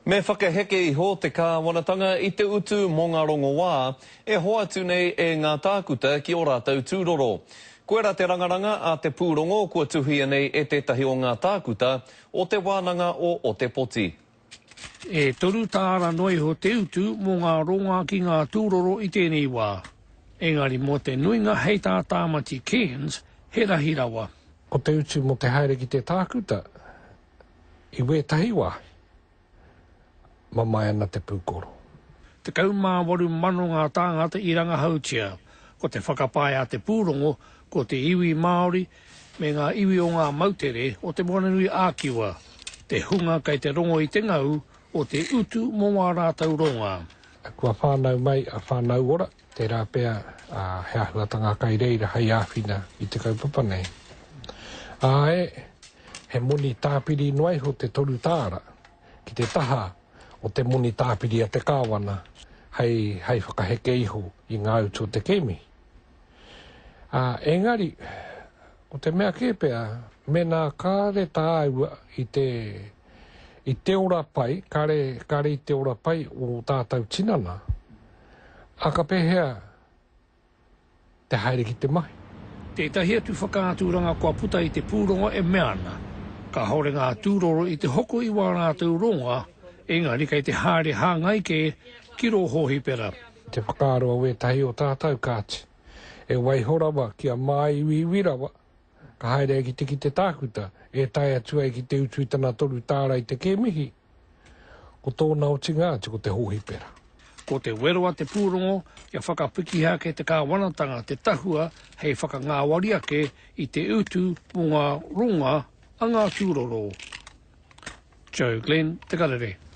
Me whakaheke iho te kāwanatanga i te utu mō ngā rongoā e hoatu nei e ngā tākuta ki ō rātou tūroro. Koirā te rangaranga a te pūrongo kua tuhia nei e tētahi o ngā tākuta o Te Wānanga o Otepoti. E toru tāra noa iho te utu mō ngā rongoā ki ngā tūroro i tēnei wā. Engari mō te nuinga hei tā Tāmati Cairns, he rahi rawa. Ko te utu mō te haere ki te tākuta I wētahi wāhi, mamae ana te pūkoro. 18,000 ngā tāngata i rangahautia. Ko te whakapae a te pūrongo, ko te iwi Māori me ngā iwi o ngā moutere o Te Moananui-a-Kiwa te hunga kei te rongo i te ngau o te utu mō wā rātou ronga. Kua whānau mai a Whānau Ora, tērā pea he āhuatanga kai reira hei āwhina i te kaupapa nei. Āe, he moni tāpiri noa iho te toru tāra ki te taha o te moni tāpiri a te Kāwana hei, hei whakaheke iho i ngā utu o te kēmihi. Ā, engari, ko te mea kē pea, mēnā kāre tāua i te, i te ora pai, kāre, kāre i te ora pai o tātou tinana, ā, ka pēhea te haere ki te mahi? Tētahi atu whakaaturanga kua puta i te pūrongo e mea ana, kāore ngā tūroro i te hoko i wā rātou rongoa, engari kei te haere hāngai kē ki rō hōhipera. Te whakaaro a wētahi o tātou, kāti, e waiho rawa kia māiuiui rawa, ka haere ai ki te kite tākuta, e tae atu ai ki te utu i tana toru tāra i te kēmihi, ko tōna otinga atu ko te hōhipera. Ko te wero a te pūrongo kia whakapikiha ake te kāwanatanga te tahua hei whakangāwari ake i te utu mō ngā ronga a ngā tūroro. Joe Glenn, Te Karere.